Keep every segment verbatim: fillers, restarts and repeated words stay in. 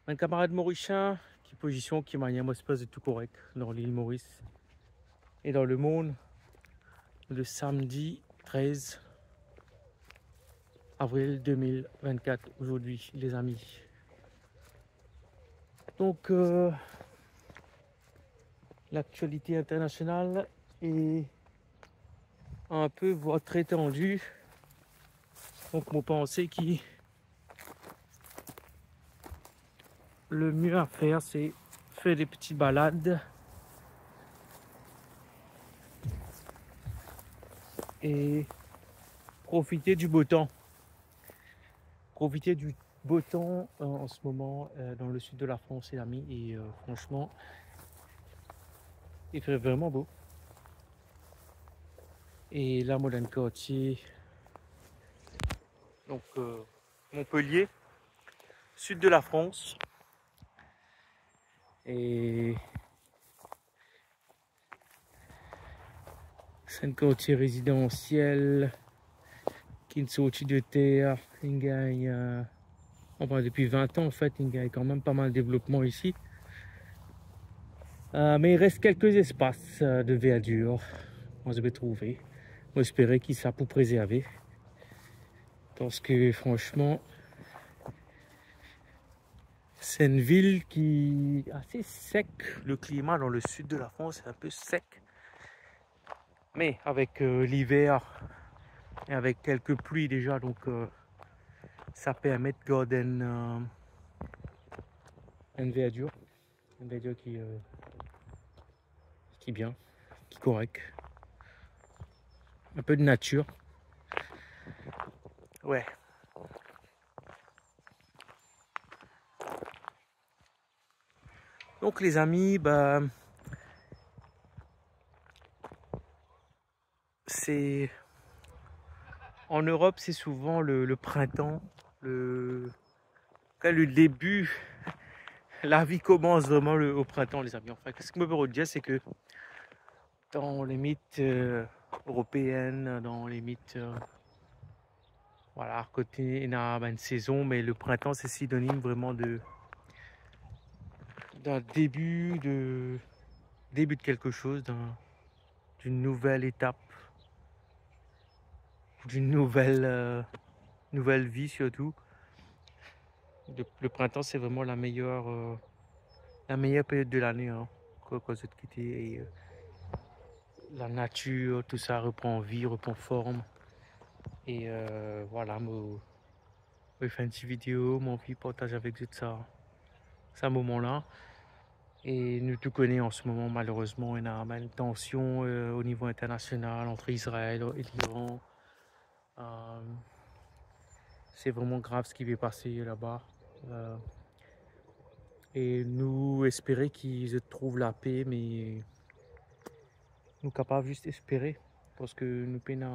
Bann kamarad morisien, ki pozision, ki manier, mo espere zot tou korek dan lil Moris e dan lemond, le samedi treize avril deux mille vingt-quatre, aujourd'hui, les amis. Donc, euh, l'actualité internationale est un peu, voire très tendue. Donc, mo panse ki le mieux à faire, c'est faire des petites balades et profiter du beau temps. Profiter du beau temps, euh, en ce moment, euh, dans le sud de la France, les amis. Et, euh, franchement, il fait vraiment beau. Et là, mo dan enn kartie, donc, euh, Montpellier, sud de la France. E se enn kartie rezidansiel ki inn sorti de ter, inn gagn, euh, enfin, depuis vingt ans, en fait, inn gagn quand même pas mal de développement ici. Euh, mais il reste quelques espaces, euh, de verdure, mo pe trouve. Mo espere ki sa pou prezerve. Parce que, franchement, c'est une ville qui est assez sec. Le climat dans le sud de la France est un peu sec. Mais avec, euh, l'hiver et avec quelques pluies déjà, donc, euh, ça permet de garder une, euh, une verdure. Une verdure qui, euh, qui est bien, qui est correcte. Un peu de nature. Ouais. Donc, les amis, bah, c'est, en Europe, c'est souvent le, le printemps, le, quand le début, la vie commence vraiment le, au printemps, les amis. Enfin, ce que je veux dire, c'est que dans les mythes, euh, européennes, dans les mythes, euh, voilà, kote ena bann sezon, mais le printemps, c'est synonyme vraiment de, d'un début de, début de quelque chose, d'un, d'une nouvelle étape, d'une nouvelle, euh, nouvelle vie surtout. Le, le printemps, c'est vraiment la meilleure, euh, la meilleure période de l'année, hein, quand, quand vous êtes quitté et, euh, la nature, tout ça reprend vie, reprend forme. Et, euh, voilà, mo, mo fer enn ti video, mo anvi partaz avek zot sa, sa moman la. E nou tou kone an se moman, malerezman, ena bann tansion, euh, o nivo internasional ant Izrael e Liran. Euh, c'est vraiment grave ce qui va passer là-bas. Euh, e nou espere ki zot trouv lape, me nou kapav zis espere, parski nou pena,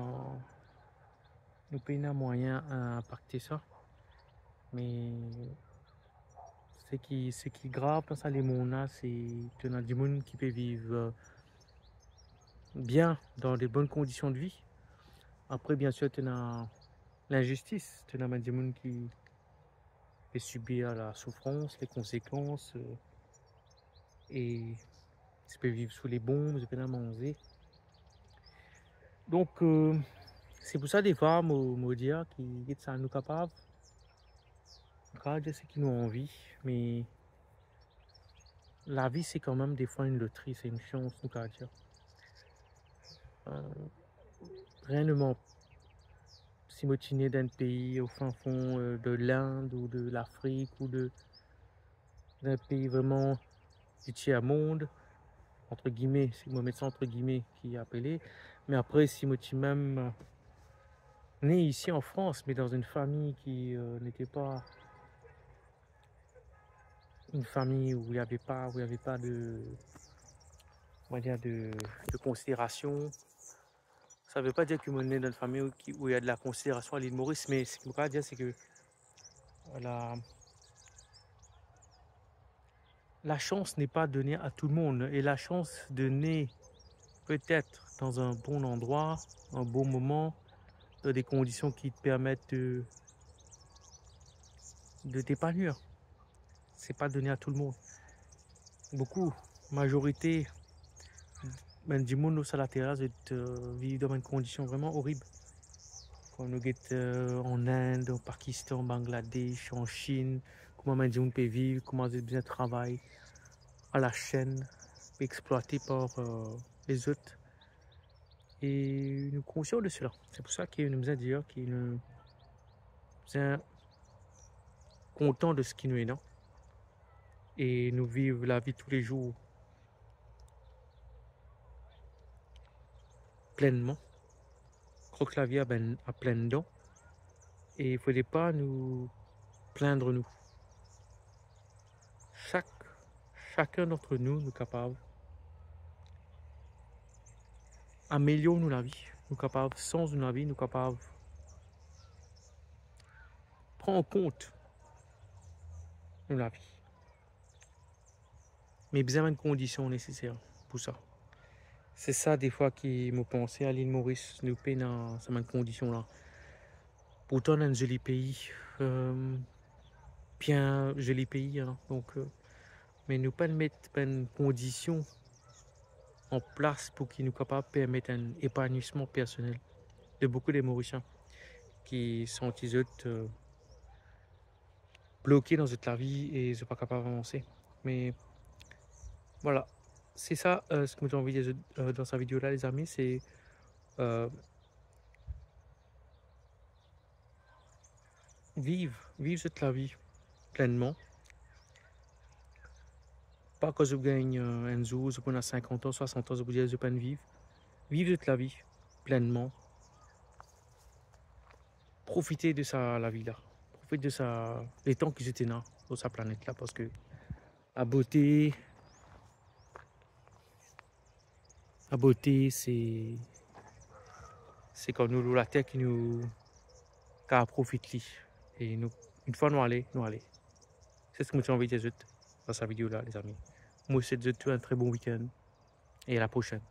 nou pena mwayin inpakte sa. Me seki, seki grav dan sa lemonn la, se ki ena dimoun ki pe viv, euh, bien, dan de bonn kondision de vi. Apre, bien sir, to ena linzistis, to ena bann dimoun ki pe sibir lasoufrans, le konsekans, euh, e zot pe viv sou le bonb, zot pena manze. Donk, euh, se pou sa, defwa, mo, mo dir ki, get sa, nou kapav, nou kapav dir seki nou anvi, me lavi, se kanmem defwa enn lotri, se enn sans, nou kapav dir. Euh, rien ne m'en-, si mo ti ne dan enn pei o fin fon, euh, de l'Inde ou de l'Afrique ou de, dan enn pei vreman di tiers monde, entre guillemets, si mo met sa entre guillemets ki apele, me apre, si mo ti mem, euh, ne isi an Frans, me dan enn fami ki, euh, n'était pas une famille où il y avait pas, où il y avait pas de, on va dire, de, de considération. Sa ve pa dir ki mo ne dan enn fami ki, où il y a de la considération à l'île Maurice, me seki mo kapav dir, se ki la, la chance n'est pas donnée à tout le monde. Et la chance de naître peut-être dans un bon endroit, un bon moment, dans des conditions qui te permettent de, de t'épanouir. c'est pas donné à tout le monde. Beaucoup, majorité, bann dimoun lor sa later la, zot, euh, viv dan bann kondision vreman orib. Kan nou get, euh, an Inde, an Pakistan, Bangladesh, an Chine, kouma bann dimoun pe viv, kouma zot bizin travay a la chaîne, pe explwate par, euh, lezot. E nou konsian de sela. Se pou sa ki nou bizin dir ki nou bizin kontan de seki nou ena. E nou viv lavi toulezour plenman. Krok lavi a bann, a plenn dan. E fode pa nou plindre nou. Sak, sakenn dantre nou, nou kapav amelior nou lavi, nou kapav sanz nou lavi, nou kapav pran an kont nou lavi. Me bizin bann kondision neseser pou sa. Se sa defwa ki mo panse a Lil Moris, nou pena sa bann kondision la. Pourtan nou enn zoli pei, euh, bien zoli pei, hein. Donk, euh, me nou pa met bann kondision an plas pou ki nou kapav permet enn epanouisman personel de boukou de Morisien ki santi zot, euh, bloke dan zot lavi e zot pa kapav avanse. Me vwala, se sa, euh, seki mo ti anvi dir zot, euh, dan sa video la, lezami, se, euh, viv, viv zot lavi plenman. Pa kan zot gagn, euh, enn zour, zot pou ena sinkant an, swasant an, zot pou dir zot pa'nn viv. Viv zot lavi plenman. Profite de sa lavi la. Profit de sa, letan ki zot ena lor sa planet la, parski labote, labote, se, se kan nou lor later ki nou kapav profit li. E nou, enn fwa nou ale, nou ale. Se seki mo ti anvi dir zot dan sa video la, lezami. Mo swet zot tou enn tre bon week-end. E a la prosenn.